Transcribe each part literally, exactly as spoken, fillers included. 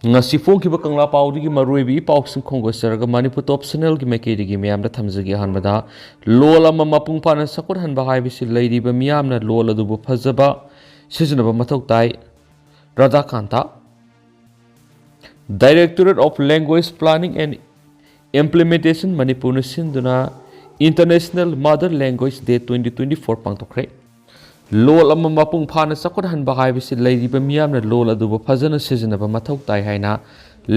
ꯉꯁꯤ ꯐꯣꯡꯈꯤꯕ ꯀꯪꯂꯥ ꯄꯥꯎꯗꯒꯤ ꯃꯔꯨꯑꯣꯏꯕ ꯏ ꯄꯥꯎꯁꯤꯡ ꯈꯣꯝꯒꯠꯆꯔꯒ ꯃꯅꯤꯄꯨꯔ ꯇꯣꯞ ꯆꯦꯅꯦꯜꯒꯤ ꯃꯥꯏꯀꯩꯗꯒꯤ ꯃꯌꯥꯝꯗ ꯊꯝꯖꯒꯦ꯫ ꯑꯍꯥꯟꯕꯗ, ꯂꯣꯜ ꯑꯃ ꯃꯄꯨꯡ ꯐꯥꯅ ꯆꯥꯎꯈꯠꯍꯟꯕ ꯍꯥꯏꯕꯁꯤ ꯂꯩꯔꯤꯕ ꯃꯤꯌꯥꯝꯅ ꯂꯣꯜ ꯑꯗꯨꯕꯨ ꯐꯖꯕ ꯁꯤꯖꯤꯟꯅꯕ ꯃꯊꯧ ꯇꯥꯏ, ꯔꯥꯙꯥꯀꯥꯟꯇ꯫ Directorate of Language Planning and Implementation ꯃꯅꯤꯄꯨꯔꯅ ꯁꯤꯟꯗꯨꯅ International Mother Language Day twenty twenty-four ꯄꯥꯡꯊꯣꯛꯈ꯭ꯔꯦ꯫ ꯂꯣꯜ ꯑꯃ ꯃꯄꯨꯡ ꯐꯥꯅ ꯆꯥꯎꯈꯠꯍꯟꯕ ꯍꯥꯏꯕꯁꯤ ꯂꯩꯔꯤꯕ ꯃꯤꯌꯥꯝꯅ ꯂꯣꯜ ꯑꯗꯨꯕꯨ ꯐꯖꯅ ꯁꯤꯖꯤꯟꯅꯕ ꯃꯊꯧ ꯇꯥꯏ ꯍꯥꯏꯅ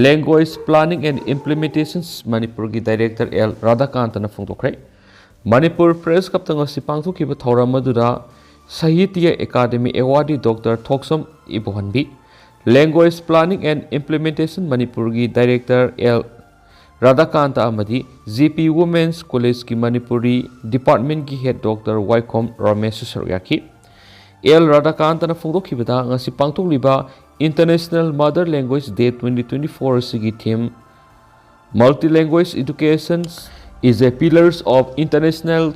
Language Planning and Implementations ꯃꯅꯤꯄꯨꯔꯒꯤ ꯗꯥꯏꯔꯦꯛꯇꯔ ꯑꯦꯜ ꯔꯥꯙꯥꯀꯥꯟꯇꯅ ꯐꯣꯡꯗꯣꯛꯈ꯭ꯔꯦ꯫ ꯃꯅꯤꯄꯨꯔ ꯄ꯭ꯔꯦꯁ ꯀ꯭ꯂꯕꯇ ꯉꯁꯤ ꯄꯥꯡꯊꯣꯛꯈꯤꯕ ꯊꯧꯔꯝ ꯑꯗꯨꯗ Sahitya academy awardee doctor Thoksom Ibohanbi, Language Planning and Implementation ꯃꯅꯤꯄꯨꯔꯒꯤ ꯗꯥꯏꯔꯦꯛꯇꯔ ꯑꯦꯜ ꯔꯥꯙꯥꯀꯥꯟꯇ ꯑꯃꯗꯤ ꯖꯤ ꯄꯤ ꯋꯨꯃꯦꯟꯁ ꯀꯣꯂꯦꯖꯀꯤ ꯃꯅꯤꯄꯨꯔꯤ ꯗꯤꯄꯥꯔꯠꯃꯦꯟꯒꯤ ꯍꯦꯗ ꯗꯣꯛꯇꯔ ꯋꯥꯏꯈꯣꯝ ꯔꯣꯃꯦꯁꯁꯨ ꯁꯔꯨꯛ ꯌꯥꯈꯤ꯫ ꯑꯦꯜ ꯔꯥꯙꯥꯀꯥꯟꯇꯅ ꯐꯣꯡꯗꯣꯛꯈꯤꯕꯗ, ꯉꯁꯤ ꯄꯥꯡꯊꯣꯛꯂꯤꯕ International Mother Language Day twenty twenty-four ꯑꯁꯤꯒꯤ theme Multilingual Education is a Pillars of International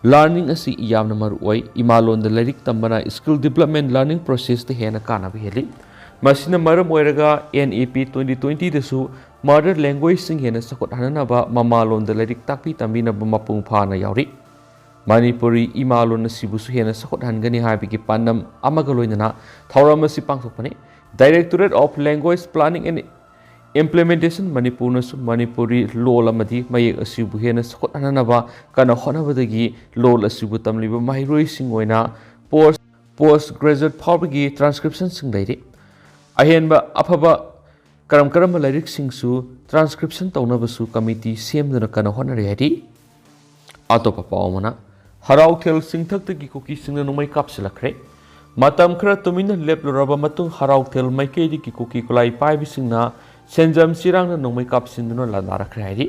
Learning ꯑꯁꯤ ꯌꯥꯝꯅ ꯃꯔꯨꯑꯣꯏ꯫ ꯏꯃꯥꯂꯣꯟꯗ ꯂꯥꯏꯔꯤꯛ ꯇꯝꯕꯅ skill development learning processꯇ ꯍꯦꯟꯅ ꯀꯥꯟꯅꯕ ꯍꯦꯜꯂꯤ꯫ ꯃꯁꯤꯅ ꯃꯔꯝ ꯑꯣꯏꯔꯒ N E P twenty twentyꯗꯁꯨ mother language« ꯁꯤꯡ ꯍꯦꯟꯅ ꯆꯥꯎꯈꯠꯍꯟꯅꯕ ꯃꯃꯥꯂꯣꯟꯗ ꯂꯥꯏꯔꯤꯛ ꯇꯥꯛꯄꯤ ꯇꯝꯕꯤꯅꯕ ꯃꯄꯨꯡ ꯐꯥꯅ ꯌꯥꯎꯔꯤ꯫ ꯃꯅꯤꯄꯨꯔꯤ ꯏꯃꯥꯂꯣꯟ ꯑꯁꯤꯕꯨꯁꯨ ꯍꯦꯟꯅ ꯆꯥꯎꯈꯠꯍꯟꯒꯅꯤ ꯍꯥꯏꯕꯒꯤ ꯄꯥꯟꯗꯝ ꯑꯃꯒ ꯂꯣꯏꯅꯅ ꯊꯧꯔꯝ ꯑꯁꯤ ꯄꯥꯡꯊꯣꯛꯄꯅꯤ꯫ Directorate of Language Planning and Implementation ꯃꯅꯤꯄꯨꯔꯅꯁꯨ Manipuri ꯂꯣꯜ ꯑꯃꯗꯤ ꯃꯌꯦꯛ ꯑꯁꯤꯕꯨ ꯍꯦꯟꯅ ꯆꯥꯎꯈꯠꯍꯟꯅꯕ ꯀꯟꯅ ꯍꯣꯠꯅꯕꯗꯒꯤ ꯂꯣꯜ ꯑꯁꯤꯕꯨ ꯇꯝꯂꯤꯕ ꯃꯍꯩꯔꯣꯏꯁꯤꯡ ꯑꯣꯏꯅ post post graduate ꯐꯥꯎꯕꯒꯤ transcriptionꯁꯤꯡ ꯂꯩꯔꯤ꯫ ꯑꯍꯦꯟꯕ ꯑꯐꯕ ꯀꯔꯝ ꯀꯔꯝꯕ ꯂꯥꯏꯔꯤꯛꯁꯤꯡꯁꯨ transcription ꯇꯧꯅꯕꯁꯨ committee ꯁꯦꯝꯗꯨꯅ ꯀꯟꯅ ꯍꯣꯠꯅꯔꯤ ꯍꯥꯏꯔꯤ꯫ ꯑꯇꯣꯞꯄ ꯄꯥꯎ ꯑꯃꯅ, ꯍꯔꯥꯎꯊꯦꯜ ꯆꯤꯡꯊꯛꯇꯒꯤ ꯀꯨꯀꯤꯁꯤꯡꯅ ꯅꯣꯡꯃꯩ ꯀꯥꯞꯁꯤꯜꯂꯛꯈ꯭ꯔꯦ꯫ ꯃꯇꯝ ꯈꯔ ꯇꯨꯃꯤꯟꯅ ꯂꯦꯞꯂꯨꯔꯕ ꯃꯇꯨꯡ ꯍꯔꯥꯎꯊꯦꯜ ꯃꯥꯏꯀꯩꯗꯒꯤ ꯀꯨꯀꯤ ꯈꯨꯠꯂꯥꯏ ꯄꯥꯏꯕꯁꯤꯡꯅ ꯁꯦꯟꯖꯝ ꯆꯤꯔꯥꯡꯗ ꯅꯣꯡꯃꯩ ꯀꯥꯞꯁꯤꯟꯗꯨꯅ ꯂꯥꯟꯗꯥꯔꯛꯈ꯭ꯔꯦ ꯍꯥꯏꯔꯤ꯫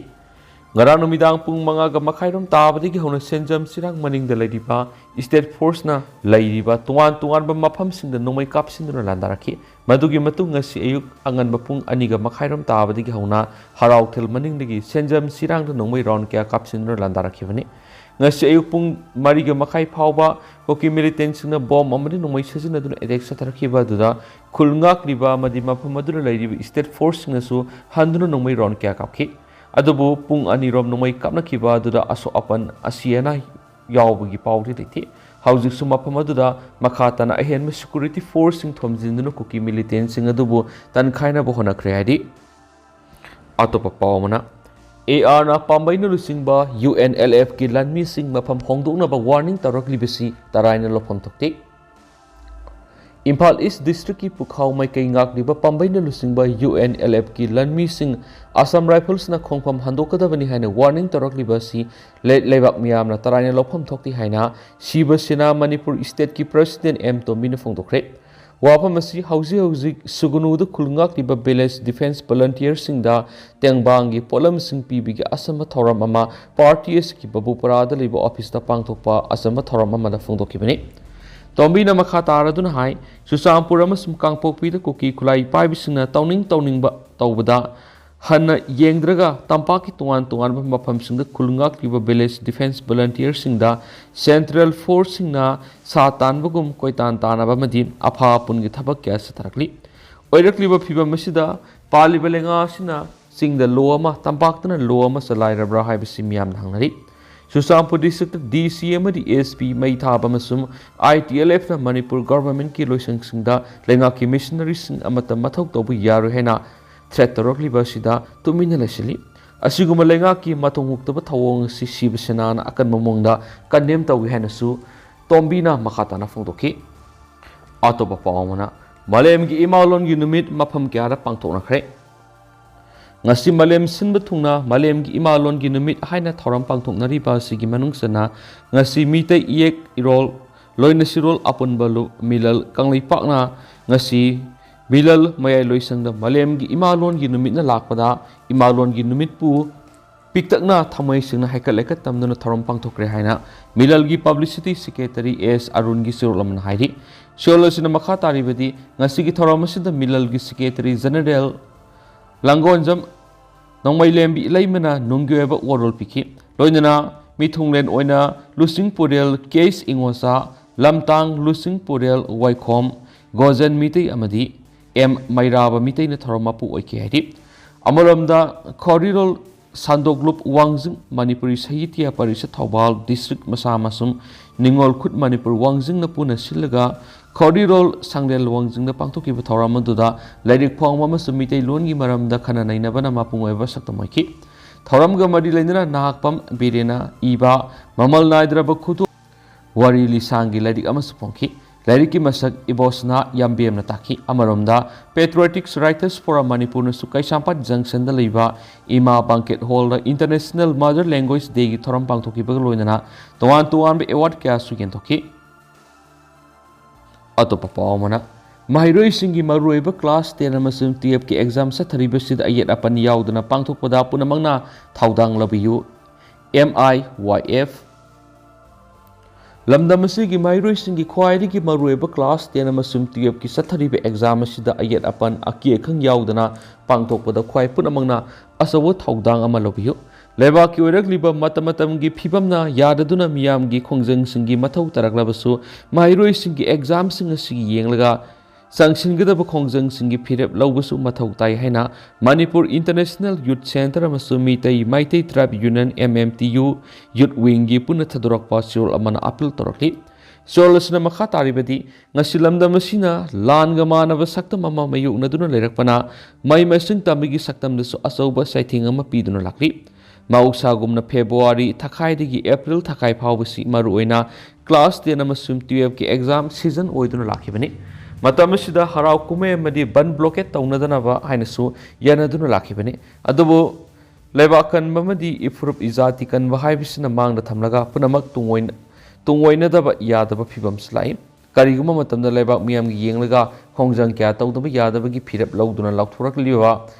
ꯉꯔꯥꯡ ꯅꯨꯃꯤꯗꯥꯡ ꯄꯨꯡ ꯃꯉꯥꯒ ꯃꯈꯥꯏꯔꯣꯝ ꯇꯥꯕꯗꯒꯤ ꯍꯧꯅ ꯁꯦꯟꯖꯝ ꯆꯤꯔꯥꯡ ꯃꯅꯤꯡꯗ ꯂꯩꯔꯤꯕ state forceꯅ ꯂꯩꯔꯤꯕ ꯇꯣꯉꯥꯟ ꯇꯣꯉꯥꯟꯕ ꯃꯐꯝꯁꯤꯡꯗ ꯅꯣꯡꯃꯩ ꯀꯥꯞꯁꯤꯟꯗꯨꯅ ꯂꯥꯟꯗꯥꯔꯛꯈꯤ꯫ ꯃꯗꯨꯒꯤ ꯃꯇꯨꯡ ꯉꯁꯤ ꯑꯌꯨꯛ ꯑꯉꯟꯕ ꯄꯨꯡ ꯑꯅꯤꯒ ꯃꯈꯥꯏꯔꯣꯝ ꯇꯥꯕꯗꯒꯤ ꯍꯧꯅ ꯍꯔꯥꯎꯊꯦꯜ ꯃꯅꯤꯡꯗꯒꯤ ꯁꯦꯟꯖꯝ ꯆꯤꯔꯥꯡꯗ ꯅꯣꯡꯃꯩ round ꯀꯌꯥ ꯀꯥꯞꯁꯤꯟꯗꯨꯅ ꯂꯥꯟꯗꯥꯔꯛꯈꯤꯕꯅꯤ꯫ ꯉꯁꯤ ꯑꯌꯨꯛ ꯄꯨꯡ ꯃꯔꯤꯒ ꯃꯈꯥꯏ ꯐꯥꯎꯕ ꯀꯨꯀꯤ ꯃꯤꯂꯤꯇꯦꯟꯁꯤꯡꯅ ꯕꯣꯝ ꯑꯃꯗꯤ ꯅꯣꯡꯃꯩ ꯁꯤꯖꯤꯟꯅꯗꯨꯅ ꯑꯦꯇꯦꯛ ꯆꯠꯊꯔꯛꯈꯤꯕ ꯑꯗꯨꯗ ꯈꯨꯜ ꯉꯥꯛꯂꯤꯕ ꯑꯃꯗꯤ ꯃꯐꯝ ꯑꯗꯨꯗ ꯂꯩꯔꯤꯕ ꯏꯁꯇꯦꯠ ꯐꯣꯔꯁꯁꯤꯡꯅꯁꯨ ꯍꯟꯗꯨꯅ ꯅꯣꯡꯃꯩ ꯔꯥꯎꯟ ꯀꯌꯥ ꯀꯥꯞꯈꯤ꯫ ꯑꯗꯨꯕꯨ ꯄꯨꯡ ꯑꯅꯤꯔꯣꯝ ꯅꯣꯡꯃꯩ ꯀꯥꯞꯅꯈꯤꯕ ꯑꯗꯨꯗ ꯑꯁꯣꯛ ꯑꯄꯟ ꯑꯁꯤ ꯑꯅꯥ ꯌꯥꯎꯕꯒꯤ ꯄꯥꯎꯗꯤ ꯂꯩꯇꯦ꯫ ꯍꯧꯖꯤꯛꯁꯨ ꯃꯐꯝ ꯑꯗꯨꯗ ꯃꯈꯥ ꯇꯥꯅ ꯑꯍꯦꯟꯕ ꯁꯦꯀ꯭ꯌꯨꯔꯤꯇꯤ ꯐꯣꯔꯁꯁꯤꯡ ꯊꯣꯝꯖꯤꯟꯗꯨꯅ ꯀꯨꯀꯤ ꯃꯤꯂꯤꯇꯦꯟꯁꯤꯡ ꯑꯗꯨꯕꯨ ꯇꯟꯈꯥꯏꯅꯕ ꯍꯣꯠꯅꯈ꯭ꯔꯦ ꯍꯥꯏꯔꯤ꯫ ꯑꯇꯣꯞꯄ ꯄꯥꯎ ꯑꯃꯅ, ꯑꯦ ꯑꯥꯔꯅ ꯄꯥꯝꯕꯩꯅ ꯂꯨꯆꯤꯡꯕ ꯌꯨ ꯑꯦꯟ ꯑꯦꯜ ꯑꯦꯐꯀꯤ ꯂꯥꯟꯃꯤꯁꯤꯡ ꯃꯐꯝ ꯍꯣꯡꯗꯣꯛꯅꯕ ꯋꯥꯔꯅꯤꯡ ꯇꯧꯔꯛꯂꯤꯕꯁꯤ ꯇꯔꯥꯏꯅ ꯂꯧꯐꯝ ꯊꯣꯛꯇꯦ꯫ ꯏꯝꯐꯥꯜ ꯏꯁ ꯗꯤꯁꯇ꯭ꯔꯤꯛꯀꯤ ꯄꯨꯈꯥꯎ ꯃꯥꯏꯀꯩ ꯉꯥꯛꯂꯤꯕ ꯄꯥꯝꯕꯩꯅ ꯂꯨꯆꯤꯡꯕ ꯌꯨ ꯑꯦꯟ ꯑꯦꯜ ꯑꯦꯐꯀꯤ ꯂꯥꯟꯃꯤꯁꯤꯡ ꯑꯁꯥꯝ ꯔꯥꯏꯐꯜꯁꯅ ꯈꯣꯡꯐꯝ ꯍꯟꯗꯣꯛꯀꯗꯕꯅꯤ ꯍꯥꯏꯅ ꯋꯥꯔꯅꯤꯡ ꯇꯧꯔꯛꯂꯤꯕ ꯑꯁꯤ ꯂꯩ-, ꯂꯩꯕꯥꯛ ꯃꯤꯌꯥꯝꯅ ꯇꯔꯥꯏꯅ ꯂꯧꯐꯝ ꯊꯣꯛꯇꯦ ꯍꯥꯏꯅ ꯁꯤꯕ ꯁꯦꯅꯥ ꯃꯅꯤꯄꯨꯔ ꯏꯁꯇꯦꯠꯀꯤ ꯄ꯭ꯔꯁꯤꯗꯦꯟ ꯑꯦꯝ ꯇꯣꯝꯕꯤꯅ ꯐꯣꯡꯗꯣꯛꯈ꯭ꯔꯦ꯫ ꯋꯥꯐꯝ ꯑꯁꯤ ꯍꯧꯖꯤꯛ ꯍꯧꯖꯤꯛ ꯁꯨꯒꯅꯨꯗ ꯈꯨꯜ ꯉꯥꯛꯂꯤꯕ ꯚꯤꯂꯦꯖ ꯗꯤꯐꯦꯟꯁ ꯚꯣꯂꯟꯇꯤꯌꯔꯁꯤꯡꯗ ꯇꯦꯡꯕꯥꯡꯒꯤ ꯄꯣꯠꯂꯝꯁꯤꯡ ꯄꯤꯕꯒꯤ ꯑꯆꯝꯕ ꯊꯧꯔꯝ ꯑꯃ ꯄꯥꯔꯇꯤ ꯑꯁꯤꯒꯤ ꯕꯕꯨꯄꯔꯥꯗ ꯂꯩꯕ ꯑꯣꯐꯤꯁꯇ ꯄꯥꯡꯊꯣꯛꯄ ꯑꯆꯝꯕ ꯊꯧꯔꯝ ꯑꯃꯗ ꯐꯣꯡꯗꯣꯛꯈꯤꯕꯅꯤ꯫ ꯇꯣꯝꯕꯤꯅ ꯃꯈꯥ ꯇꯥꯔꯗꯨꯅ ꯍꯥꯏ, ꯆꯨꯔꯆꯥꯟꯄꯨꯔ ꯑꯃꯁꯨꯡ ꯀꯥꯡꯄꯣꯛꯄꯤꯗ ꯀꯨꯀꯤ ꯈꯨꯠꯂꯥꯏ ꯄꯥꯏꯕꯁꯤꯡꯅ ꯇꯧꯅꯤꯡ ꯇꯧꯅꯤꯡꯕ ꯇꯧꯕꯗ ꯍꯟꯅ ꯌꯦꯡꯗ꯭ꯔꯒ ꯇꯝꯄꯥꯛꯀꯤ ꯇꯣꯉꯥꯟ ꯇꯣꯉꯥꯟꯕ ꯃꯐꯝꯁꯤꯡꯗ ꯈꯨꯜ ꯉꯥꯛꯂꯤꯕ ꯚꯤꯂꯦꯖ ꯗꯤꯐꯦꯟꯁ ꯚꯣꯂꯟꯇꯤꯌꯔꯁꯤꯡꯗ ꯁꯦꯟꯇ꯭ꯔꯦꯜ ꯐꯣꯔꯁꯁꯤꯡꯅ ꯁꯥ ꯇꯥꯟꯕꯒꯨꯝ ꯀꯣꯏꯇꯥꯟ ꯇꯥꯟꯅꯕ ꯑꯃꯗꯤ ꯑꯐ ꯑꯄꯨꯟꯒꯤ ꯊꯕꯛ ꯀꯌꯥ ꯆꯠꯊꯔꯛꯂꯤ꯫ ꯑꯣꯏꯔꯛꯂꯤꯕ ꯐꯤꯚꯝ ꯑꯁꯤꯗ ꯄꯥꯜꯂꯤꯕ ꯂꯩꯉꯥꯛ ꯑꯁꯤꯅ ꯆꯤꯡꯗ ꯂꯣ ꯑꯃ, ꯇꯝꯄꯥꯛꯇꯅ ꯂꯣ ꯑꯃ ꯆꯂꯥꯏꯔꯕ꯭ꯔꯥ ꯍꯥꯏꯕꯁꯤ ꯃꯤꯌꯥꯝꯅ ꯍꯪꯅꯔꯤ꯫ ꯆꯨꯔꯆꯥꯟꯄꯨꯔ ꯗꯤꯁꯇ꯭ꯔꯤꯛꯇ ꯗꯤ ꯁꯤ ꯑꯃꯗꯤ ꯑꯦꯁ ꯄꯤ ꯃꯩ ꯊꯥꯕ ꯑꯃꯁꯨꯡ ꯑꯥꯏ ꯇꯤ ꯑꯦꯜ ꯑꯦꯐꯅ ꯃꯅꯤꯄꯨꯔ ꯒꯚꯔꯟꯃꯦꯟꯠꯀꯤ ꯂꯣꯏꯁꯪꯁꯤꯡꯗ ꯂꯩꯉꯥꯛꯀꯤ ꯃꯤꯁꯅꯔꯤꯁꯤꯡ ꯑꯃꯠꯇ ꯃꯊꯧ ꯇꯧꯕ ꯌꯥꯔꯣꯏ ꯍꯥꯏꯅ ꯊ꯭ꯔꯦꯠ ꯇꯧꯔꯛꯂꯤꯕ ꯑꯁꯤꯗ ꯇꯨꯃꯤꯟꯅ ꯂꯩꯁꯤꯜꯂꯤ꯫ ꯑꯁꯤꯒꯨꯝꯕ ꯂꯩꯉꯥꯛꯀꯤ ꯃꯇꯧ ꯍꯨꯛꯇꯕ ꯊꯧꯑꯣꯡ ꯑꯁꯤ ꯁꯤꯕ ꯁꯦꯅꯥꯅ ꯑꯀꯟꯕ ꯃꯑꯣꯡꯗ ꯀꯟꯗꯦꯝ ꯇꯧꯏ ꯍꯥꯏꯅꯁꯨ ꯇꯣꯝꯕꯤꯅ ꯃꯈꯥ ꯇꯥꯅ ꯐꯣꯡꯗꯣꯛꯈꯤ꯫ ꯑꯇꯣꯞꯄ ꯄꯥꯎ ꯑꯃꯅ, ꯃꯥꯂꯦꯝꯒꯤ ꯏꯃꯥꯂꯣꯟꯒꯤ ꯅꯨꯃꯤꯠ ꯃꯐꯝ ꯀꯌꯥꯗ ꯄꯥꯡꯊꯣꯛꯅꯈ꯭ꯔꯦ꯫ ꯉꯁꯤ ꯃꯥꯂꯦꯝ ꯁꯤꯟꯕ ꯊꯨꯡꯅ ꯃꯥꯂꯦꯝꯒꯤ ꯏꯃꯥꯂꯣꯟꯒꯤ ꯅꯨꯃꯤꯠ ꯍꯥꯏꯅ ꯊꯧꯔꯝ ꯄꯥꯡꯊꯣꯛꯅꯔꯤꯕ ꯑꯁꯤꯒꯤ ꯃꯅꯨꯡ ꯆꯟꯅ ꯉꯁꯤ ꯃꯤꯇꯩ ꯏꯌꯦꯛ ꯏꯔꯣꯜ ꯂꯣꯏꯅ ꯁꯤꯔꯣꯜ ꯑꯄꯨꯟꯕ ꯂꯨ-, ꯃꯤꯂꯜ ꯀꯪꯂꯩꯄꯥꯛꯅ ꯉꯁꯤ ꯃꯤꯂꯜ ꯃꯌꯥꯏ ꯂꯣꯏꯁꯪꯗ ꯃꯥꯂꯦꯝꯒꯤ ꯏꯃꯥꯂꯣꯟꯒꯤ ꯅꯨꯃꯤꯠꯅ ꯂꯥꯛꯄꯗ ꯏꯃꯥꯂꯣꯟꯒꯤ ꯅꯨꯃꯤꯠꯄꯨ ꯄꯤꯛꯇꯛꯅ ꯊꯃꯣꯏ ꯁꯦꯡꯅ ꯍꯥꯏꯀꯠ ꯂꯩꯀꯠ ꯇꯝꯗꯨꯅ ꯊꯧꯔꯝ ꯄꯥꯡꯊꯣꯛꯈ꯭ꯔꯦ ꯍꯥꯏꯅ ꯃꯤꯂꯜꯒꯤ ꯄꯕ꯭ꯂꯤꯁꯤꯇꯤ ꯁꯦꯀ꯭ꯔꯦꯇꯔꯤ ꯑꯦꯁ ꯑꯔꯨꯟꯒꯤ ꯁꯤꯔꯣꯜ ꯑꯃꯅ ꯍꯥꯏꯔꯤ꯫ ꯁꯤꯔꯣꯜ ꯑꯁꯤꯅ ꯃꯈꯥ ꯇꯥꯔꯤꯕꯗꯤ, ꯉꯁꯤꯒꯤ ꯊꯧꯔꯝ ꯑꯁꯤꯗ ꯃꯤꯂꯜꯒꯤ ꯁꯦꯀ꯭ꯔꯦꯇꯔꯤ ꯖꯦꯅꯔꯦꯜ ꯂꯥꯡꯒꯣꯟꯖꯝ ꯅꯣꯡꯃꯩꯂꯦꯝꯕꯤ ꯏꯂꯩꯃꯅ ꯅꯨꯡꯒꯤ ꯑꯣꯏꯕ ꯋꯥꯔꯣꯜ ꯄꯤꯈꯤ꯫ ꯂꯣꯏꯅꯅ ꯃꯤꯊꯨꯡꯂꯦꯟ ꯑꯣꯏꯅ ꯂꯨꯆꯤꯡꯄꯨꯔꯦꯜ ꯀꯦ ꯑꯩꯆ ꯏꯉꯣꯆꯥ, ꯂꯝꯇꯥꯡ ꯂꯨꯆꯤꯡꯄꯨꯔꯦꯜ ꯋꯥꯏꯈꯣꯝ ꯒꯣꯖꯦꯟ ꯃꯤꯇꯩ ꯑꯃꯗꯤ ꯑꯦꯝ ꯃꯩꯔꯥꯕ ꯃꯤꯇꯩꯅ ꯊꯧꯔꯝ ꯃꯄꯨ ꯑꯣꯏꯈꯤ ꯍꯥꯏꯔꯤ꯫ ꯑꯃꯔꯣꯝꯗ ꯈꯣꯔꯤꯔꯣꯜ ꯁꯥꯟꯗꯣꯛꯂꯨꯞ ꯋꯥꯡꯖꯤꯡ ꯃꯅꯤꯄꯨꯔꯤ ꯁꯥꯍꯤꯇ꯭ꯌ ꯄꯔꯤꯁꯠ ꯊꯧꯕꯥꯜ ꯗꯤꯁꯇ꯭ꯔꯤꯛ ꯃꯁꯥ ꯑꯃꯁꯨꯡ ꯅꯤꯉꯣꯜ ꯈꯨꯠ ꯃꯅꯤꯄꯨꯔ ꯋꯥꯡꯖꯤꯡꯅ ꯄꯨꯟꯅ ꯁꯤꯜꯂꯒ ꯈꯣꯔꯤꯔꯣꯜ ꯁꯪꯂꯦꯜ ꯋꯥꯡꯖꯤꯡꯗ ꯄꯥꯡꯊꯣꯛꯈꯤꯕ ꯊꯧꯔꯝ ꯑꯗꯨꯗ ꯂꯥꯏꯔꯤꯛ ꯐꯣꯡꯕ ꯑꯃꯁꯨꯡ ꯃꯤꯇꯩꯂꯣꯟꯒꯤ ꯃꯔꯝꯗ ꯈꯟꯅ ꯅꯩꯅꯕꯅ ꯃꯄꯨꯡ ꯑꯣꯏꯕ ꯁꯛꯇꯝ ꯑꯣꯏꯈꯤ꯫ ꯊꯧꯔꯝꯒ ꯃꯔꯤ ꯂꯩꯅꯅ ꯅꯍꯥꯛꯄꯝ ꯕꯤꯔꯦꯅ ꯏꯕ ꯃꯃꯜ ꯅꯥꯏꯗ꯭ꯔꯕ ꯈꯨꯗꯣꯜ ꯋꯥꯔꯤ ꯂꯤꯁꯥꯡꯒꯤ ꯂꯥꯏꯔꯤꯛ ꯑꯃꯁꯨ ꯐꯣꯡꯈꯤ꯫ ꯂꯥꯏꯔꯤꯛꯀꯤ ꯃꯁꯛ ꯏꯕꯣꯁꯅꯥ ꯌꯥꯝꯕꯦꯝꯅ ꯇꯥꯛꯈꯤ꯫ ꯑꯃꯔꯣꯝꯗ Patriotic Writers Forum ꯃꯅꯤꯄꯨꯔꯅꯁꯨ ꯀꯩꯁꯥꯝꯄꯥꯠ ꯖꯪꯁꯟꯗ ꯂꯩꯕ ꯏꯃꯥ ꯕꯥꯡꯀꯦꯠ ꯍꯣꯜꯗ International Mother Language Dayꯒꯤ ꯊꯧꯔꯝ ꯄꯥꯡꯊꯣꯛꯈꯤꯕꯒ ꯂꯣꯏꯅꯅ ꯇꯣꯉꯥꯟ ꯇꯣꯉꯥꯟꯕ ꯑꯦꯋꯥꯔꯗ ꯀꯌꯥꯁꯨ ꯌꯦꯟꯊꯣꯛꯈꯤ꯫ ꯑꯇꯣꯞꯄ ꯄꯥꯎ ꯑꯃꯅ, ꯃꯍꯩꯔꯣꯏꯁꯤꯡꯒꯤ ꯃꯔꯨꯑꯣꯏꯕ class ten ꯑꯃꯁꯨꯡ twelveꯀꯤ exam ꯆꯠꯊꯔꯤꯕꯁꯤꯗ ꯑꯌꯦꯠ ꯑꯄꯟ ꯌꯥꯎꯗꯅ ꯄꯥꯡꯊꯣꯛꯄꯗ ꯄꯨꯝꯅꯃꯛꯅ ꯊꯧꯗꯥꯡ ꯂꯧꯕꯤꯌꯨ꯫ ꯑꯦꯝ ꯑꯥꯏ ꯋꯥꯏ ꯑꯦꯐ꯫ ꯂꯝꯗꯝ ꯑꯁꯤꯒꯤ ꯃꯍꯩꯔꯣꯏꯁꯤꯡꯒꯤ ꯈ꯭ꯋꯥꯏꯗꯒꯤ ꯃꯔꯨꯑꯣꯏꯕ class ten ꯑꯃꯁꯨꯡ twelveꯀꯤ ꯆꯠꯊꯔꯤꯕ exam ꯑꯁꯤꯗ ꯑꯌꯦꯠ ꯑꯄꯟ, ꯑꯀꯤ ꯑꯈꯪ ꯌꯥꯎꯗꯅ ꯄꯥꯡꯊꯣꯛꯄꯗ ꯈ꯭ꯋꯥꯏ ꯄꯨꯝꯅꯃꯛꯅ ꯑꯆꯧꯕ ꯊꯧꯗꯥꯡ ꯑꯃ ꯂꯧꯕꯤꯌꯨ꯫ ꯂꯩꯕꯥꯛꯀꯤ ꯑꯣꯏꯔꯛꯂꯤꯕ ꯃꯇꯝ ꯃꯇꯝꯒꯤ ꯐꯤꯕꯝꯅ ꯌꯥꯗꯗꯨꯅ ꯃꯤꯌꯥꯝꯒꯤ ꯈꯣꯡꯖꯪꯁꯤꯡꯒꯤ ꯃꯊꯧ ꯇꯥꯔꯛꯂꯕꯁꯨ, ꯃꯍꯩꯔꯣꯏꯁꯤꯡꯒꯤ examꯁꯤꯡ ꯑꯁꯤꯒꯤ ꯌꯦꯡꯂꯒ ꯆꯪꯁꯤꯟꯒꯗꯕ ꯈꯣꯡꯖꯪꯁꯤꯡꯒꯤ ꯐꯤꯔꯦꯞ ꯂꯧꯕꯁꯨ ꯃꯊꯧ ꯇꯥꯏ ꯍꯥꯏꯅ ꯃꯅꯤꯄꯨꯔ International Youth Centre ꯑꯃꯁꯨꯡ Meitei Meitei Tribe Union, M M T U, Youth Wingꯒꯤ ꯄꯨꯟꯅ ꯊꯥꯗꯣꯔꯛꯄ ꯆꯦꯔꯣꯜ ꯑꯃꯅ appeal ꯇꯧꯔꯛꯂꯤ꯫ ꯆꯦꯔꯣꯜ ꯑꯁꯤꯅ ꯃꯈꯥ ꯇꯥꯔꯤꯕꯗꯤ, ꯉꯁꯤ ꯂꯝꯗꯝ ꯑꯁꯤꯅ ꯂꯥꯟꯒ ꯃꯥꯟꯅꯕ ꯁꯛꯇꯝ ꯑꯃ ꯃꯥꯌꯣꯛꯅꯗꯨꯅ ꯂꯩꯔꯛꯄꯅ, ꯃꯍꯩ ꯃꯁꯤꯡ ꯇꯝꯕꯒꯤ ꯁꯛꯇꯝꯗꯁꯨ ꯑꯆꯧꯕ ꯆꯩꯊꯦꯡ ꯑꯃ ꯄꯤꯗꯨꯅ ꯂꯥꯛꯂꯤ꯫ ꯃꯍꯧꯁꯥꯒꯨꯝꯅ February ꯊꯥꯈꯥꯏꯗꯒꯤ April ꯊꯥꯈꯥꯏ ꯐꯥꯎꯕꯁꯤ ꯃꯔꯨꯑꯣꯏꯅ class ten ꯑꯃꯁꯨꯡ twelveꯀꯤ exam season ꯑꯣꯏꯗꯨꯅ ꯂꯥꯛꯈꯤꯕꯅꯤ꯫ ꯃꯇꯝ ꯑꯁꯤꯗ ꯍꯔꯥꯎ ꯀꯨꯝꯍꯩ ꯑꯃꯗꯤ ꯕꯟ blockade ꯇꯧꯅꯗꯅꯕ ꯍꯥꯏꯅꯁꯨ ꯌꯥꯅꯗꯨꯅ ꯂꯥꯛꯈꯤꯕꯅꯤ꯫ ꯑꯗꯨꯕꯨ ꯂꯩꯕꯥꯛ ꯀꯟꯕ ꯑꯃꯗꯤ ꯏꯐꯨꯔꯨꯞ ꯏꯖꯥꯇꯤ ꯀꯟꯕ ꯍꯥꯏꯕꯁꯤꯅ ꯃꯥꯡꯗ ꯊꯝꯂꯒ ꯄꯨꯝꯅꯃꯛ ꯇꯨꯡꯑꯣꯏꯅ-, ꯇꯨꯡꯑꯣꯏꯅꯗꯕ ꯌꯥꯗꯕ ꯐꯤꯕꯝꯁꯨ ꯂꯥꯛꯏ꯫ ꯀꯔꯤꯒꯨꯝꯕ ꯃꯇꯝꯗ ꯂꯩꯕꯥꯛ ꯃꯤꯌꯥꯝꯒꯤ ꯌꯦꯡꯂꯒ ꯈꯣꯡꯖꯪ ꯀꯌꯥ ꯇꯧꯗꯕ ꯌꯥꯗꯕꯒꯤ ꯐꯤꯔꯦꯞ ꯂꯧꯗꯨꯅ ꯂꯥꯎꯊꯣꯔꯛꯂꯤꯕ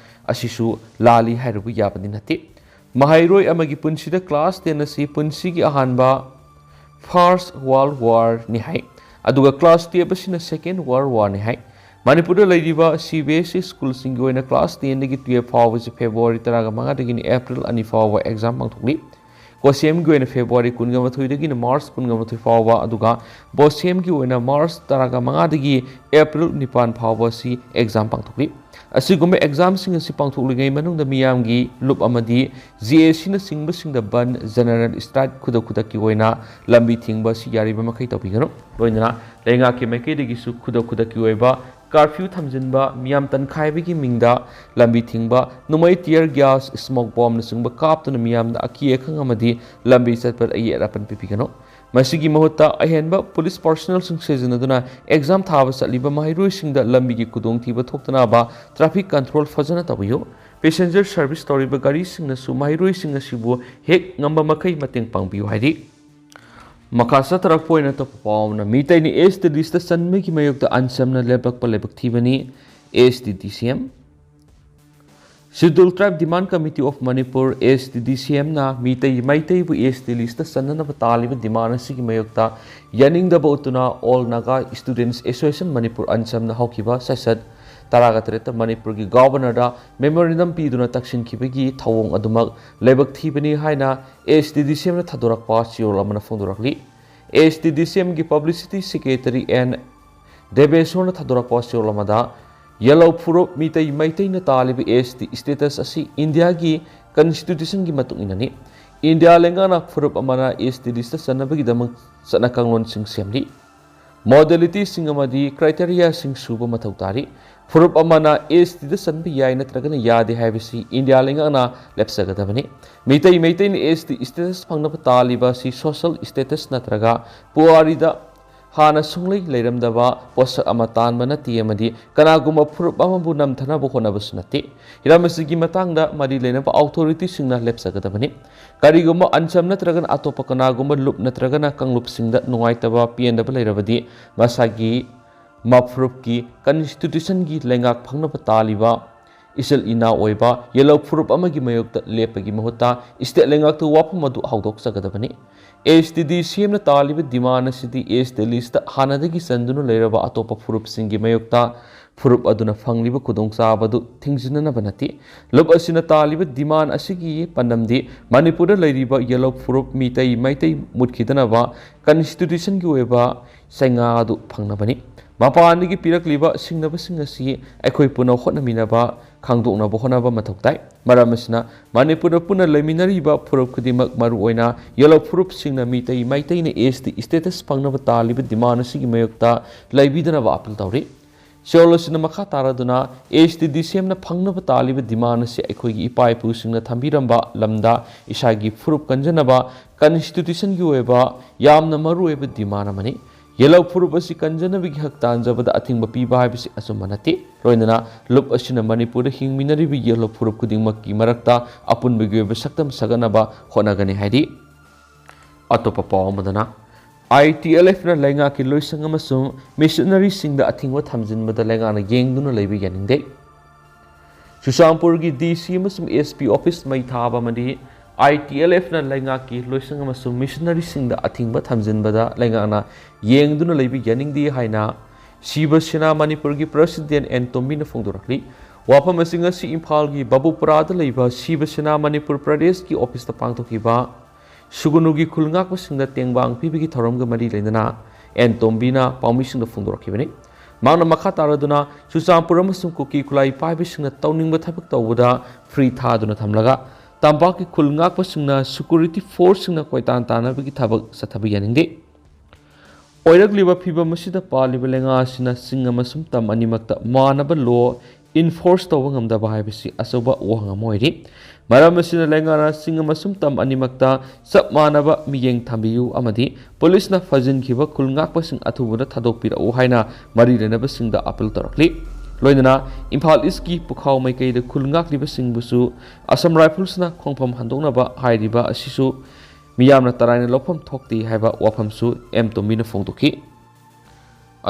ꯑꯁꯤꯁꯨ ꯂꯥꯜꯂꯤ ꯍꯥꯏꯔꯨꯕ ꯌꯥꯕꯗꯤ ꯅꯠꯇꯦ꯫ ꯃꯍꯩꯔꯣꯏ ꯑꯃꯒꯤ ꯄꯨꯟꯁꯤꯗ class ten ꯑꯁꯤ ꯄꯨꯟꯁꯤꯒꯤ ꯑꯍꯥꯟꯕ First World Warꯅꯤ ꯍꯥꯏ, ꯑꯗꯨꯒ class twelve ꯑꯁꯤꯅ Second World Warꯅꯤ ꯍꯥꯏ꯫ ꯃꯅꯤꯄꯨꯔꯗ ꯂꯩꯔꯤꯕ C B S E schoolꯁꯤꯡꯒꯤ ꯑꯣꯏꯅ class tenꯗꯒꯤ twelve ꯐꯥꯎꯕꯁꯤ February ꯇꯔꯥꯃꯉꯥꯗꯒꯤꯅ April ꯑꯅꯤ ꯐꯥꯎꯕ exam ꯄꯥꯡꯊꯣꯛꯂꯤ꯫ ꯕꯣꯁꯦꯝꯒꯤ ꯑꯣꯏꯅ ꯐꯦꯕ꯭ꯔꯨꯋꯥꯔꯤ ꯀꯨꯟꯒ ꯃꯥꯊꯣꯏꯗꯒꯤꯅ ꯃꯥꯔꯆ ꯀꯨꯟꯒ ꯃꯥꯊꯣꯏ ꯐꯥꯎꯕ, ꯑꯗꯨꯒ ꯕꯣꯁꯦꯝꯒꯤ ꯑꯣꯏꯅ ꯃꯥꯔꯆ ꯇꯔꯥꯒ ꯃꯉꯥꯗꯒꯤ ꯑꯦꯄ꯭ꯔꯤꯜ ꯅꯤꯄꯥꯟ ꯐꯥꯎꯕ ꯑꯁꯤ ꯑꯦꯛꯖꯥꯝ ꯄꯥꯡꯊꯣꯛꯂꯤ꯫ ꯑꯁꯤꯒꯨꯝꯕ ꯑꯦꯛꯖꯥꯝꯁꯤꯡ ꯑꯁꯤ ꯄꯥꯡꯊꯣꯛꯂꯤꯉꯩ ꯃꯅꯨꯡꯗ ꯃꯤꯌꯥꯝꯒꯤ ꯂꯨꯞ ꯑꯃꯗꯤ ꯖꯦ ꯑꯦ ꯁꯤꯅꯆꯤꯡꯕꯁꯤꯡꯗ ꯕꯟ, ꯖꯦꯅꯔꯦꯜ ꯁ꯭ꯇ꯭ꯔꯥꯏꯛ, ꯈꯨꯗꯛ ꯈꯨꯗꯛꯀꯤ ꯑꯣꯏꯅ ꯂꯝꯕꯤ ꯊꯤꯡꯕ ꯑꯁꯤ ꯌꯥꯔꯤꯕ ꯃꯈꯩ ꯇꯧꯕꯤꯒꯅꯨ꯫ ꯂꯣꯏꯅꯅ ꯂꯩꯉꯥꯛꯀꯤ ꯃꯥꯏꯀꯩꯗꯒꯤꯁꯨ ꯈꯨꯗꯛ ꯈꯨꯗꯛꯀꯤ ꯑꯣꯏꯕ ꯀꯥꯔꯐ꯭ꯌꯨ ꯊꯝꯖꯤꯟꯕ, ꯃꯤꯌꯥꯝ ꯇꯟꯈꯥꯏꯕꯒꯤ ꯃꯤꯡꯗ ꯂꯝꯕꯤ ꯊꯤꯡꯕ, ꯅꯣꯡꯃꯩ, ꯇꯤꯌꯔ ꯒ꯭ꯌꯥꯁ, ꯁ꯭ꯃꯣꯛ ꯕꯣꯝꯅꯆꯤꯡꯕ ꯀꯥꯞꯇꯨꯅ ꯃꯤꯌꯥꯝꯗ ꯑꯀꯤ ꯑꯈꯪ ꯑꯃꯗꯤ ꯂꯝꯕꯤ ꯆꯠꯄꯗ ꯑꯌꯦꯠ ꯑꯄꯟ ꯄꯤꯕꯤꯒꯅꯨ꯫ ꯃꯁꯤꯒꯤ ꯃꯍꯨꯠꯇ ꯑꯍꯦꯟꯕ ꯄꯨꯂꯤꯁ ꯄꯥꯔꯁꯣꯅꯦꯜꯁꯤꯡ ꯁꯤꯖꯤꯟꯅꯗꯨꯅ ꯑꯦꯛꯖꯥꯝ ꯊꯥꯕ ꯆꯠꯂꯤꯕ ꯃꯍꯩꯔꯣꯏꯁꯤꯡꯗ ꯂꯝꯕꯤꯒꯤ ꯈꯨꯗꯣꯡꯊꯤꯕ ꯊꯣꯛꯇꯅꯕ ꯇ꯭ꯔꯥꯐꯤꯛ ꯀꯟꯇ꯭ꯔꯣꯜ ꯐꯖꯅ ꯇꯧꯕꯤꯌꯨ꯫ ꯄꯦꯁꯦꯟꯖꯔ ꯁꯔꯚꯤꯁ ꯇꯧꯔꯤꯕ ꯒꯥꯔꯤꯁꯤꯡꯅꯁꯨ ꯃꯍꯩꯔꯣꯏꯁꯤꯡ ꯑꯁꯤꯕꯨ ꯍꯦꯛ ꯉꯝꯕ ꯃꯈꯩ ꯃꯇꯦꯡ ꯄꯥꯡꯕꯤꯌꯨ ꯍꯥꯏꯔꯤ꯫ ꯃꯈꯥ ꯆꯠꯊꯔꯛꯄ ꯑꯣꯏꯅ ꯑꯇꯣꯞꯄ ꯄꯥꯎ ꯑꯃꯅ, ꯃꯤꯇꯩꯅ ꯑꯦꯁ ꯇꯤ ꯂꯤꯁꯇ ꯆꯟꯕꯒꯤ ꯃꯥꯌꯣꯛꯇ ꯑꯟꯁꯝꯅ ꯂꯦꯞꯂꯛꯄ ꯂꯥꯏꯕꯛ ꯊꯤꯕꯅꯤ, ꯑꯦꯁ ꯇꯤ ꯗꯤ ꯁꯤ M. Scheduled Tribe Demand Committee of Manipur, S T D ꯁꯤ ꯑꯦꯝꯅ ꯃꯤꯇꯩ ꯃꯩꯇꯩꯕꯨ ꯑꯦꯁ ꯇꯤ ꯂꯤꯁꯇ ꯆꯟꯅꯅꯕ ꯇꯥꯜꯂꯤꯕ ꯗꯤꯃꯥꯟ ꯑꯁꯤꯒꯤ ꯃꯥꯌꯣꯛꯇ ꯌꯥꯅꯤꯡꯗꯕ ꯎꯠꯇꯨꯅ All Naga Students Association Manipur, ꯑꯟꯁꯝꯅ ꯍꯧꯈꯤꯕ ꯁꯦꯁꯟ ꯇꯔꯥꯒ ꯇꯔꯦꯠꯇ ꯃꯅꯤꯄꯨꯔꯒꯤ ꯒꯚꯔꯅꯔꯗ ꯃꯦꯃꯣꯔꯦꯟꯗꯝ ꯄꯤꯗꯨꯅ ꯇꯛꯁꯤꯟꯈꯤꯕꯒꯤ ꯊꯧꯑꯣꯡ ꯑꯗꯨꯃꯛ ꯂꯥꯏꯕꯛ ꯊꯤꯕꯅꯤ ꯍꯥꯏꯅ ꯑꯦꯁ ꯇꯤ ꯗꯤ ꯁꯤ ꯑꯦꯝꯅ ꯊꯥꯗꯣꯔꯛꯄ ꯆꯦꯔꯣꯜ ꯑꯃꯅ ꯐꯣꯡꯗꯣꯔꯛꯂꯤ꯫ ꯑꯦꯁ ꯇꯤ ꯗꯤ ꯁꯤ ꯑꯦꯝꯒꯤ ꯄꯕ꯭ꯂꯤꯁꯤꯇꯤ ꯁꯦꯀ꯭ꯔꯦꯇꯔꯤ ꯑꯦꯟ ꯗꯦꯕꯦꯁꯣꯔꯅ ꯊꯥꯗꯣꯔꯛꯄ ꯆꯦꯔꯣꯜ ꯑꯃꯗ, ꯌꯦꯜꯂꯧ ꯐꯨꯔꯨꯞ ꯃꯤꯇꯩ ꯃꯩꯇꯩꯅ ꯇꯥꯜꯂꯤꯕ ꯑꯦꯁ ꯇꯤ ꯁ꯭ꯇꯦꯇꯁ ꯑꯁꯤ ꯏꯟꯗꯤꯌꯥꯒꯤ ꯀꯟꯁꯇꯤꯇ꯭ꯌꯨꯁꯟꯒꯤ ꯃꯇꯨꯡ ꯏꯟꯅꯅꯤ꯫ ꯏꯟꯗꯤꯌꯥ ꯂꯩꯉꯥꯛꯅ ꯐꯨꯔꯨꯞ ꯑꯃꯅ ꯑꯦꯁ ꯇꯤ ꯂꯤꯁꯇ ꯆꯟꯅꯕꯒꯤꯗꯃꯛ ꯆꯠꯅ ꯀꯥꯡꯂꯣꯟꯁꯤꯡ ꯁꯦꯝꯂꯤ꯫ ꯃꯣꯗꯦꯂꯤꯇꯤꯁꯤꯡ ꯑꯃꯗꯤ ꯀ꯭ꯔꯥꯏꯇꯦꯔꯤꯌꯥꯁꯤꯡ ꯁꯨꯕ ꯃꯊꯧ ꯇꯥꯔꯤ꯫ ꯐꯨꯔꯨꯞ ꯑꯃꯅ ꯑꯦꯁ ꯇꯤꯗ ꯆꯟꯕ ꯌꯥꯏ ꯅꯠꯇ꯭ꯔꯒꯅ ꯌꯥꯗꯦ ꯍꯥꯏꯕꯁꯤ ꯏꯟꯗꯤꯌꯥ ꯂꯩꯉꯥꯛꯅ ꯂꯦꯞꯆꯒꯗꯕꯅꯤ꯫ ꯃꯤꯇꯩ ꯃꯩꯇꯩꯅ ꯑꯦꯁ ꯇꯤ ꯁ꯭ꯇꯦꯇꯁ ꯐꯪꯅꯕ ꯇꯥꯜꯂꯤꯕ ꯑꯁꯤ ꯁꯣꯁꯦꯜ ꯁ꯭ꯇꯦꯇꯁ ꯅꯠꯇ꯭ꯔꯒ ꯄꯨꯋꯥꯔꯤꯗ ꯍꯥꯟꯅ ꯁꯨꯡꯂꯩ ꯂꯩꯔꯝꯗꯕ ꯄꯣꯠꯁꯛ ꯑꯃ ꯇꯥꯟꯕ ꯅꯠꯇꯦ ꯑꯃꯗꯤ ꯀꯅꯥꯒꯨꯝꯕ ꯐꯨꯔꯨꯞ ꯑꯃꯕꯨ ꯅꯝꯊꯅꯕ ꯍꯣꯠꯅꯕꯁꯨ ꯅꯠꯇꯦ꯫ ꯍꯤꯔꯝ ꯑꯁꯤꯒꯤ ꯃꯇꯥꯡꯗ ꯃꯔꯤ ꯂꯩꯅꯕ ꯑꯣꯊꯣꯔꯤꯇꯤꯁꯤꯡꯅ ꯂꯦꯞꯆꯒꯗꯕꯅꯤ꯫ ꯀꯔꯤꯒꯨꯝꯕ ꯑꯟꯁꯝ ꯅꯠꯇ꯭ꯔꯒꯅ ꯑꯇꯣꯞꯄ ꯀꯅꯥꯒꯨꯝꯕ ꯂꯨꯞ ꯅꯠꯇ꯭ꯔꯒꯅ ꯀꯥꯡꯂꯨꯞꯁꯤꯡꯗ ꯅꯨꯡꯉꯥꯏꯇꯕ ꯄꯦꯟꯗꯕ ꯂꯩꯔꯕꯗꯤ ꯃꯁꯥꯒꯤ ꯃꯐꯨꯔꯨꯞꯀꯤ ꯀꯟꯁꯇꯤꯇ꯭ꯌꯨꯁꯟꯒꯤ ꯂꯩꯉꯥꯛ ꯐꯪꯅꯕ ꯇꯥꯜꯂꯤꯕ ꯏꯆꯤꯜ ꯏꯅꯥꯎ ꯑꯣꯏꯕ ꯌꯦꯜꯂꯧ ꯐꯨꯔꯨꯞ ꯑꯃꯒꯤ ꯃꯥꯌꯣꯛꯇ ꯂꯦꯞꯄꯒꯤ ꯃꯍꯨꯠꯇ ꯁ꯭ꯇꯦꯠ ꯂꯩꯉꯥꯛꯇ ꯋꯥꯐꯝ ꯑꯗꯨ ꯍꯧꯗꯣꯛꯆꯒꯗꯕꯅꯤ꯫ ꯑꯦꯁ ꯇꯤ ꯗꯤ ꯁꯤ ꯑꯦꯝꯅ ꯇꯥꯜꯂꯤꯕ ꯗꯤꯃꯥꯟ ꯑꯁꯤꯗꯤ ꯑꯦꯁ ꯇꯤ ꯂꯤꯁꯇ ꯍꯥꯟꯅꯗꯒꯤ ꯆꯟꯗꯨꯅ ꯂꯩꯔꯕ ꯑꯇꯣꯞꯄ ꯐꯨꯔꯨꯞꯁꯤꯡꯒꯤ ꯃꯥꯌꯣꯛꯇ ꯐꯨꯔꯨꯞ ꯑꯗꯨꯅ ꯐꯪꯂꯤꯕ ꯈꯨꯗꯣꯡꯆꯥꯕ ꯑꯗꯨ ꯊꯤꯡꯖꯤꯟꯅꯅꯕ ꯅꯠꯇꯦ꯫ ꯂꯨꯞ ꯑꯁꯤꯅ ꯇꯥꯜꯂꯤꯕ demand ꯑꯁꯤꯒꯤ ꯄꯥꯟꯗꯝꯗꯤ ꯃꯅꯤꯄꯨꯔꯗ ꯂꯩꯔꯤꯕ ꯌꯦꯜꯂꯧ ꯐꯨꯔꯨꯞ ꯃꯤꯇꯩ ꯃꯩꯇꯩ ꯃꯨꯠꯈꯤꯗꯅꯕ constitutionꯒꯤ ꯑꯣꯏꯕ ꯆꯩꯉꯥꯛ ꯑꯗꯨ ꯐꯪꯅꯕꯅꯤ꯫ ꯃꯄꯥꯟꯗꯒꯤ ꯄꯤꯔꯛꯂꯤꯕ ꯁꯤꯡꯅꯕꯁꯤꯡ ꯑꯁꯤ ꯑꯩꯈꯣꯏ ꯄꯨꯟꯅ ꯍꯣꯠꯅꯃꯤꯟꯅꯕ ꯈꯪꯗꯣꯛꯅꯕ ꯍꯣꯠꯅꯕ ꯃꯊꯧ ꯇꯥꯏ꯫ ꯃꯔꯝ ꯑꯁꯤꯅ ꯃꯅꯤꯄꯨꯔꯗ ꯄꯨꯟꯅ ꯂꯩꯃꯤꯟꯅꯔꯤꯕ ꯐꯨꯔꯨꯞ ꯈꯨꯗꯤꯡꯃꯛ, ꯃꯔꯨꯑꯣꯏꯅ ꯌꯦꯜꯂꯧ ꯐꯨꯔꯨꯞꯁꯤꯡꯅ ꯃꯤꯇꯩ ꯃꯩꯇꯩꯅ ST status ꯐꯪꯅꯕ ꯇꯥꯜꯂꯤꯕ demand ꯑꯁꯤꯒꯤ ꯃꯥꯌꯣꯛꯇ ꯂꯩꯕꯤꯗꯅꯕ appeal ꯇꯧꯔꯤ꯫ ꯁꯤꯑꯣꯜ ꯑꯁꯤꯅ ꯃꯈꯥ ꯇꯥꯔꯗꯨꯅ ST DCMꯅ ꯐꯪꯅꯕ ꯇꯥꯜꯂꯤꯕ demand ꯑꯁꯤ ꯑꯩꯈꯣꯏꯒꯤ ꯏꯄꯥ ꯏꯄꯨꯁꯤꯡꯅ ꯊꯝꯕꯤꯔꯝꯕ ꯂꯝꯗ ꯏꯁꯥꯒꯤ ꯐꯨꯔꯨꯞ ꯀꯟꯖꯅꯕ constitutionꯒꯤ ꯑꯣꯏꯕ ꯌꯥꯝꯅ ꯃꯔꯨꯑꯣꯏꯕ demand ꯑꯃꯅꯤ꯫ ꯌꯦꯜꯂꯧ ꯐꯨꯔꯨꯞ ꯑꯁꯤ ꯀꯟꯖꯅꯕꯒꯤ ꯍꯛ ꯇꯥꯟꯖꯕꯗ ꯑꯊꯤꯡꯕ ꯄꯤꯕ ꯍꯥꯏꯕꯁꯤ ꯑꯆꯨꯝꯕ ꯅꯠꯇꯦ꯫ ꯂꯣꯏꯅꯅ ꯂꯨꯞ ꯑꯁꯤꯅ ꯃꯅꯤꯄꯨꯔꯗ ꯍꯤꯡꯃꯤꯟꯅꯔꯤꯕ ꯌꯦꯜꯂꯧ ꯐꯨꯔꯨꯞ ꯈꯨꯗꯤꯡꯃꯛꯀꯤ ꯃꯔꯛꯇ ꯑꯄꯨꯟꯕꯒꯤ ꯑꯣꯏꯕ ꯁꯛꯇꯝ ꯁꯥꯒꯠꯅꯕ ꯍꯣꯠꯅꯒꯅꯤ ꯍꯥꯏꯔꯤ꯫ ꯑꯇꯣꯞꯄ ꯄꯥꯎ ꯑꯃꯗꯅ, ITLFꯅ ꯂꯩꯉꯥꯛꯀꯤ ꯂꯣꯏꯁꯪ ꯑꯃꯁꯨꯡ ꯃꯤꯁꯅꯔꯤꯁꯤꯡꯗ ꯑꯊꯤꯡꯕ ꯊꯝꯖꯤꯟꯕꯗ ꯂꯩꯉꯥꯛꯅ ꯌꯦꯡꯗꯨꯅ ꯂꯩꯕ ꯌꯥꯅꯤꯡꯗꯦ꯫ ꯆꯨꯔꯆꯥꯟꯄꯨꯔꯒꯤ DC ꯑꯃꯁꯨꯡ SP office ꯃꯩ ꯊꯥꯕ ꯑꯃꯗꯤ ITLFꯅ ꯂꯩꯉꯥꯛꯀꯤ ꯂꯣꯏꯁꯪ ꯑꯃꯁꯨꯡ ꯃꯤꯁꯅꯔꯤꯁꯤꯡꯗ ꯑꯊꯤꯡꯕ ꯊꯝꯖꯤꯟꯕꯗ ꯂꯩꯉꯥꯛꯅ ꯌꯦꯡꯗꯨꯅ ꯂꯩꯕ ꯌꯥꯅꯤꯡꯗꯦ ꯍꯥꯏꯅ ꯁꯤꯕ ꯁꯦꯅꯥ ꯃꯅꯤꯄꯨꯔꯒꯤ president ꯑꯦꯟ ꯇꯣꯝꯕꯤꯅ ꯐꯣꯡꯗꯣꯔꯛꯂꯤ꯫ ꯋꯥꯐꯝ ꯑꯁꯤ ꯉꯁꯤ ꯏꯝꯐꯥꯜꯒꯤ ꯕꯥꯕꯨꯄꯨꯔꯥꯗ ꯂꯩꯕ ꯁꯤꯕ ꯁꯦꯅꯥ ꯃꯅꯤꯄꯨꯔ ꯄ꯭ꯔꯗꯦꯁꯀꯤ officeꯇ ꯄꯥꯡꯊꯣꯛꯈꯤꯕ ꯁꯨꯒꯨꯅꯨꯒꯤ ꯈꯨꯜ ꯉꯥꯛꯄꯁꯤꯡꯗ ꯇꯦꯡꯕꯥꯡ ꯄꯤꯕꯒꯤ ꯊꯧꯔꯝꯒ ꯃꯔꯤ ꯂꯩꯅꯅ ꯑꯦꯟ ꯇꯣꯝꯕꯤꯅ ꯄꯥꯎꯃꯤꯁꯤꯡꯗ ꯐꯣꯡꯗꯣꯔꯛꯈꯤꯕꯅꯤ꯫ ꯃꯍꯥꯛꯅ ꯃꯈꯥ ꯇꯥꯔꯗꯨꯅ ꯆꯨꯔꯆꯥꯟꯄꯨꯔ ꯑꯃꯁꯨꯡ ꯀꯨꯀꯤ ꯈꯨꯠꯂꯥꯏ ꯄꯥꯏꯕꯁꯤꯡꯅ ꯇꯧꯅꯤꯡꯕ ꯊꯕꯛ ꯇꯧꯕꯗ free ꯊꯥꯗꯨꯅ ꯊꯝꯂꯒ ꯇꯝꯄꯥꯛꯀꯤ ꯈꯨꯜ ꯉꯥꯛꯄꯁꯤꯡꯅ security forceꯁꯤꯡꯅ ꯀꯣꯏꯇꯥꯟ ꯇꯥꯟꯅꯕꯒꯤ ꯊꯕꯛ ꯆꯠꯊꯕ ꯌꯥꯅꯤꯡꯗꯦ꯫ ꯑꯣꯏꯔꯛꯂꯤꯕ ꯐꯤꯚꯝ ꯑꯁꯤꯗ ꯄꯥꯜꯂꯤꯕ ꯂꯩꯉꯥꯛ ꯑꯁꯤꯅ ꯆꯤꯡ ꯑꯃꯁꯨꯡ ꯇꯝ ꯑꯅꯤꯃꯛꯇ ꯃꯥꯟꯅꯕ law enforce ꯇꯧꯕ ꯉꯝꯗꯕ ꯍꯥꯏꯕꯁꯤ ꯑꯆꯧꯕ ꯋꯥꯍꯪ ꯑꯃ ꯑꯣꯏꯔꯤ꯫ ꯃꯔꯝ ꯑꯁꯤꯅ ꯂꯩꯉꯥꯛꯅ ꯆꯤꯡ ꯑꯃꯁꯨꯡ ꯇꯝ ꯑꯅꯤꯃꯛꯇ ꯆꯞ ꯃꯥꯟꯅꯕ ꯃꯤꯠꯌꯦꯡ ꯊꯝꯕꯤꯌꯨ ꯑꯃꯗꯤ ꯄꯨꯂꯤꯁꯅ ꯐꯥꯖꯤꯟꯈꯤꯕ ꯈꯨꯜ ꯉꯥꯛꯄꯁꯤꯡ ꯑꯊꯨꯕꯗ ꯊꯥꯗꯣꯛꯄꯤꯔꯛꯎ ꯍꯥꯏꯅ ꯃꯔꯤ ꯂꯩꯅꯕꯁꯤꯡꯗ appeal ꯇꯧꯔꯛꯂꯤ꯫ ꯂꯣꯏꯅꯅ ꯏꯝꯐꯥꯜ ꯏꯁꯀꯤ ꯄꯨꯈꯥꯎ ꯃꯥꯏꯀꯩꯗ ꯈꯨꯜ ꯉꯥꯛꯂꯤꯕꯁꯤꯡꯕꯨꯁꯨ ꯑꯁꯥꯝ ꯔꯥꯏꯐꯜꯁꯅ ꯈꯣꯡꯐꯝ ꯍꯟꯗꯣꯛꯅꯕ ꯍꯥꯏꯔꯤꯕ ꯑꯁꯤꯁꯨ ꯃꯤꯌꯥꯝꯅ ꯇꯔꯥꯏꯅ ꯂꯧꯐꯝ ꯊꯣꯛꯇꯦ ꯍꯥꯏꯕ ꯋꯥꯐꯝꯁꯨ ꯑꯦꯝ ꯇꯣꯝꯕꯤꯅ ꯐꯣꯡꯗꯣꯛꯈꯤ꯫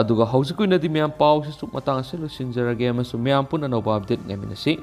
ꯑꯗꯨꯒ ꯍꯧꯖꯤꯛꯀꯤ ꯑꯣꯏꯅꯗꯤ ꯃꯌꯥꯝ ꯄꯥꯎꯁꯤꯁꯨ ꯃꯇꯥꯡ ꯑꯁꯤꯗ ꯂꯣꯏꯁꯤꯟꯖꯔꯒꯦ ꯑꯃꯁꯨꯡ ꯃꯌꯥꯝ ꯄꯨꯟꯅ ꯑꯅꯧꯕ update ꯉꯥꯏꯃꯤꯟꯅꯁꯤ꯫